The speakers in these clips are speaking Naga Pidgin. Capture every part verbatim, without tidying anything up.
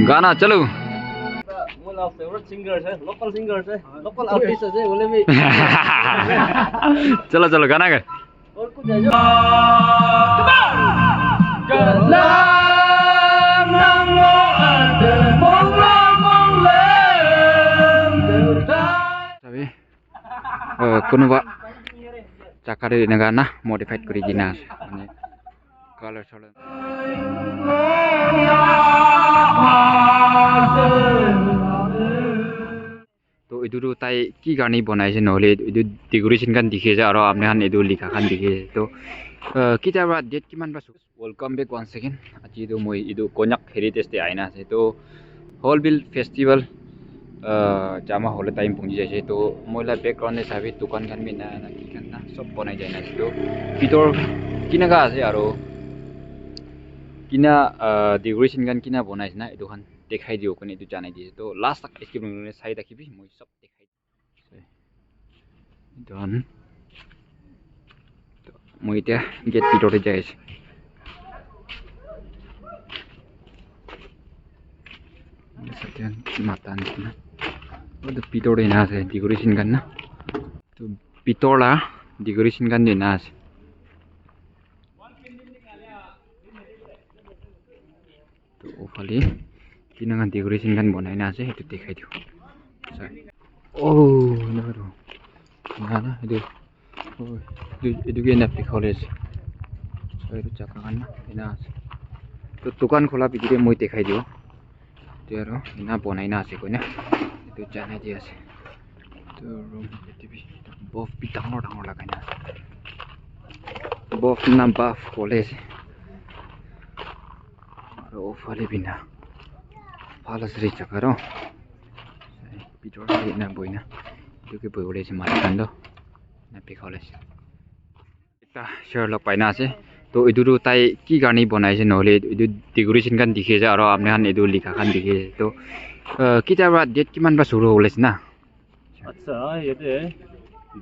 Gana chalo. One of favorite singers hai, local singers hai, local artist ase bole bhi. Chalo, chalo, gana ga. Sabi, uh, kunuba chakari naga na modified kuri dina ase. Mane color color. To etu tu tai ki karne banai ase, nohole etu decoration khan dikhi ase, aro apni khan etu likha khan dikhi ase. To, uh, kita para date kiman para su-, welcome back once again. Aji tu moi etu Konyak Heritage te aina ase. To Hornbill Festival, uh, jama hole time punji jaise. To moi la background te sabi dukan khan bi na, na ki khan na sob banai jai na ase. To bitor kina ka ase aro kina, uh, decoration khan kina banai ase na etu khan dikhai dibo koine etu janai di ase. To last tak skip nokuri sai thakibi, moi sob dikhai di ase. Etu khan moi etia gate bitor te jai ase. Mata nishina. Etu bitor te ena ase decoration khan na. Etu bitor la decoration khan tu ena ase. To uphale kina khan decoration khan banai na ase, etu dikhai dibo. Sa-, oh, ena tu. Ena na, etu. Oh, etu, etu ke ena dikhai ase. So, etu jaka khan na, ena ase. To dukan khola bidire moi dikhai dibo. Etu aro ena banai na ase koina. Etu janai di ase. Etu room etu bi bulb bi dangor dangor lagai na ase. Bulb na bulb khole ase. Aro uphale bi na. Bhal ase re jaka toh. Bitor te ena bohi na. Etu ke bohi bole ase manu khan toh. Ena bikha bole ase. Ekta chair log pai na ase. To etu tu tai ki karne banai ase, nohole etu decoration khan dikhi ase, aro apni khan etu likha khan dikhi ase. To, uh, kita para date kiman para shuru hobole ase na? Acha, yate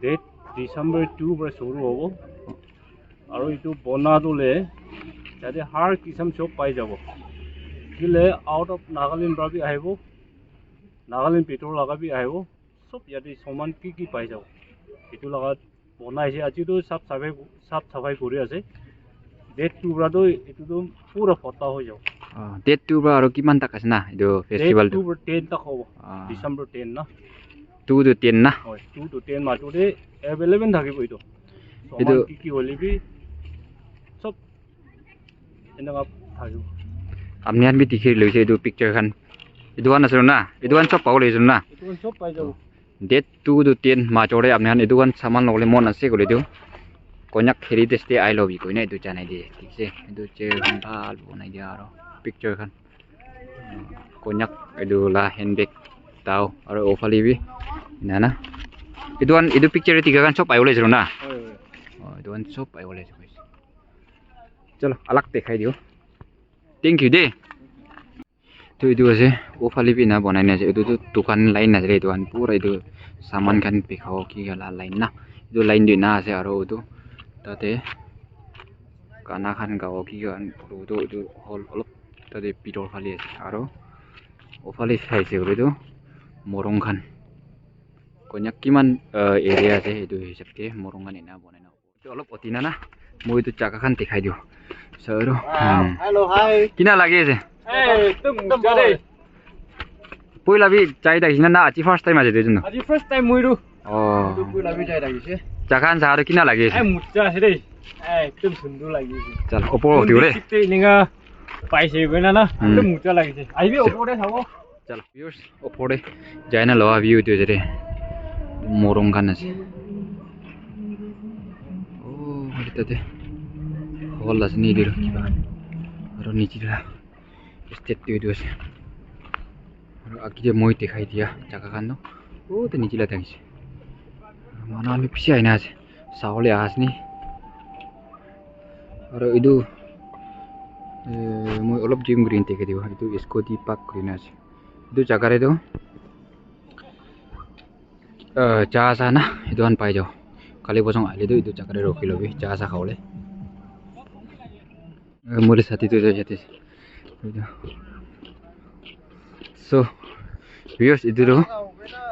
date December two para shuru hobo. Aru etu bona tu le yate har kisam sob pai jabo. Kile out of Nagaland para bi ahibo, Nagaland bitor laga bi ahibo, sob yate saman ki ki pai jabo. Etu laga bonai ase, aji tu sap safai, sap safai kuri ase. Date two para tu etu tu pura phota hoi jabo. Ah, date two para aru kiman tak ase na etu festival tu? Date two para ten tak hobo. Ah. December ten na. Two to ten na? Hoi, two to ten majo te available thakibo etu. Etu saman ki ki hole bi sob eneka thakibo. Apni khan bi dikhi loise etu picture khan. Etu khan ase na? Etu khan sob pabo loise na? Etu khan sob pai jabo. Date two to ten majo te apni khan etu khan saman lobole mon ase koile tu Konyak Heritage te ahi lobi koina etu janai di ase, thik ase? Etu chair khan bhal banai dia aro picture khan Konyak etu la handbag tao aro uphale bi ena na etu khan etu picture te dikha khan sob ahi bole ase na? Hoi, hoi. Oh, etu khan sob ahi bole ase koise. Chalo, alag dikhai dibo. Thank you de. To etu ase, uphale bi ena banai na ase. Etu tu dukan line ase, etu khan pura etu saman khan bikabo ki kala line na. Etu line tu ena ase aro etu tate gana khan gabo ki khan etu, etu hall olop tate bitor phale ase. Aro uphale sai ase koile tu morung khan. Konyak kiman, uh, area ase etu hisab te morung khan ena banai na. Etu olop uthi na na, moi etu jaga khan dikhai diyo. So, etu, hmm. Hello, hi. Kina lagi ase? Eh, ekdom moja de. Poila bi jai thakishe na, na aji first time ase etu? Aji first time moi etu. Oh. Etu poila bi jai thakishe. Jaga khan sa aru kina lagi ase? Eh, moja ase de. Eh, ekdom sundor lagi ase. Chal, opor uthi bole. Twenty six te eninka paise koina na, hmm, ekdom moja lagise. Ahibi opor te sabo. Chalo, viewers, opor te jai na loa view etu ase de. Morung khan ase. Oh, tate hall ase ni etu kiba. Aro niche te la step tu etu ase. Aro age te moi dikhai dia jaga khan toh, oh, te niche la thakishe. Manu khan bi bishi ahina ase. Sabole aha ase ni. Aro etu, eh, moi olop zoom kuri kena dikhai dibo. Etu scooty park kurina ase. Etu jaga te toh, eh, cha sa na, etu khan pai jabo. Kali bosong ahile toh etu jaga te rukhi lobi, cha sa khabole. Eh, moi la sathi toh yate ase. Etu. So, viewers, itu tu,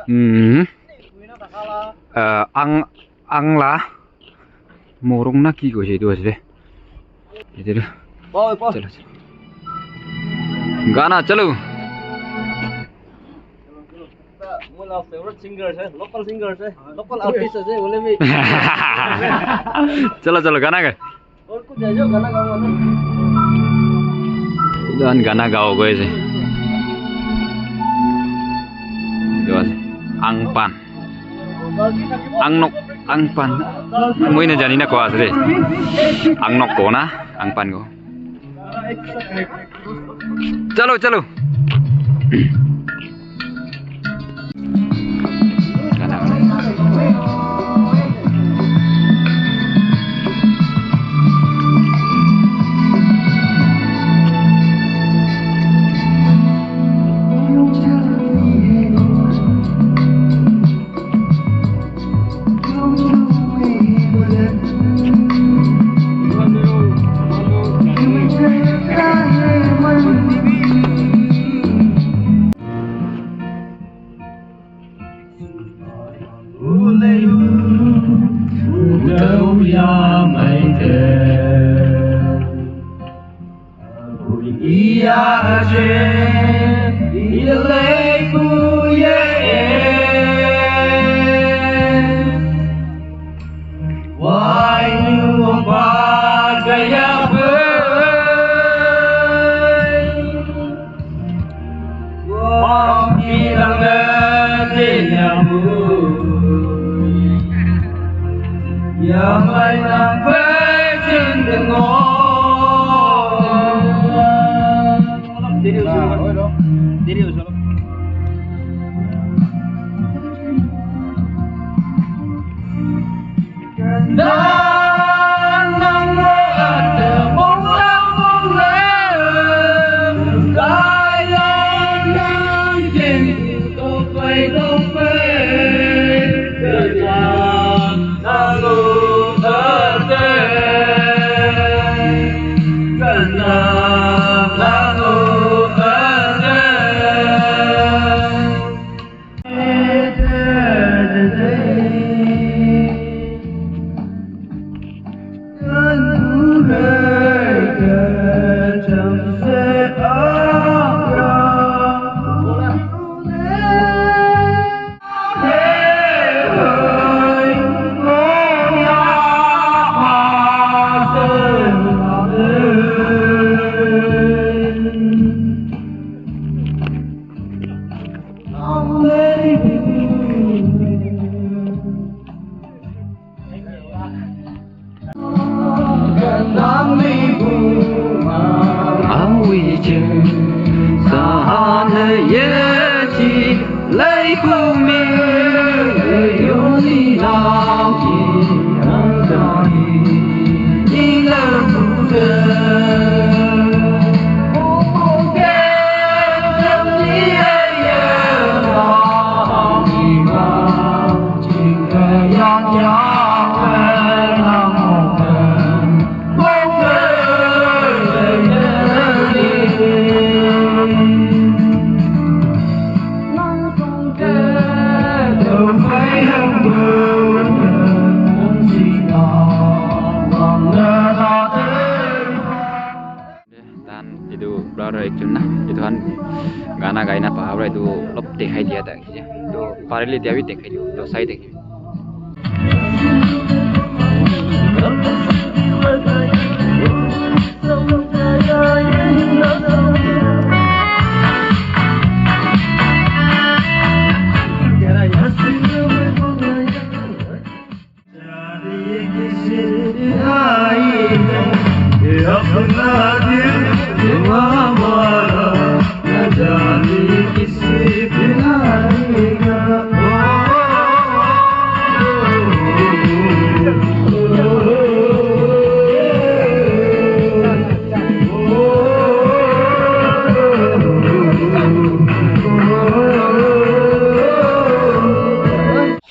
hmm, uh, ang, ang la morung na ki koise itu ase de. Itu tu. Chalo, chalo. Gana chalo. Moi la favorite singer ase, local singer ase, local artist ase, bole bhi. Chalo, chalo, gana ga. Aur kuch hai jo gana gawa na. Etu khan gana gawo koi ase. Etu ase. Angpan. Angnok, angpan. Moi na jani na koa ase de. Angnok ko na, angpan ko. Chalo, chalo. Tahan etu brother ekjon na, etu khan gana gai na pahar para etu olop dekhai dia ta, etu parile dia bi dekhai dibo, etu sai thaki.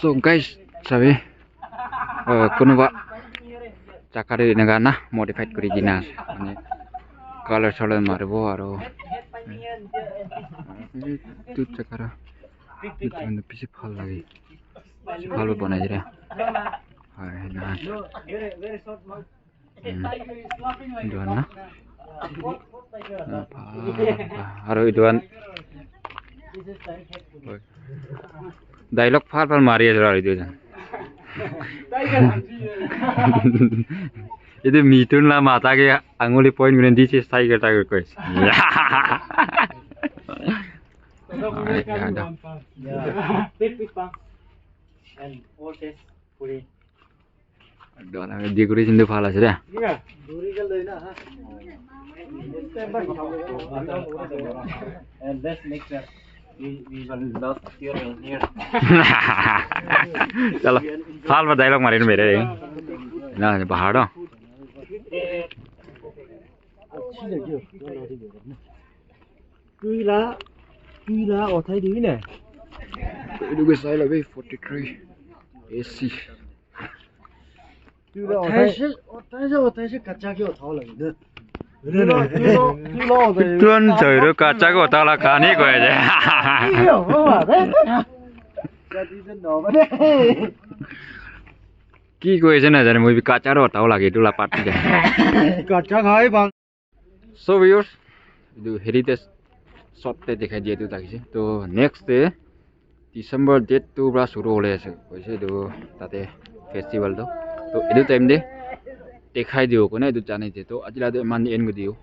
So guys, sabi, uh, kunuba jaga te eneka na modified kuri kena ase. Mane color solor maribo aro Etu chakara. Etu khan toh bishi bhal lage. Bishi bhal para banai dile. Hai, hai, na. Hmm. Etu khan na. Aru etu khan. Dialogue bhal bhal mari ase aru etu khan. Etu Mithun la mata ke anguli point kuri dise, tiger, tiger koi ase. Ai, ya, da. Yeah. Big, big bang. And all this puri. Decoration tu bhal ase de. And let's make sure we, we will not steal in here. Chalo, bhal para dialogue mari mere. Na, bahar do. Tui la, tui la othai dibi na. Etu ke sai la be forty three A C. Tui la othai, othai se, othai se kacha ke othao lage na. Tui la, tui la, tui la othai. Tuan choi ro kacha ke othao la kani koi je. Iyo, ho ba de. Ki koi je na jane, moi bi kacha ro othao lage, etu la party de. Kacha khai bang. So viewers, etu heritage shop te dikhai dia tu thakise. To next te December date two para shuru hole ase koise etu tate festival tu. To etu time te dikhai dibo kone etu jane te. To aji la tu eman end kuri dibo.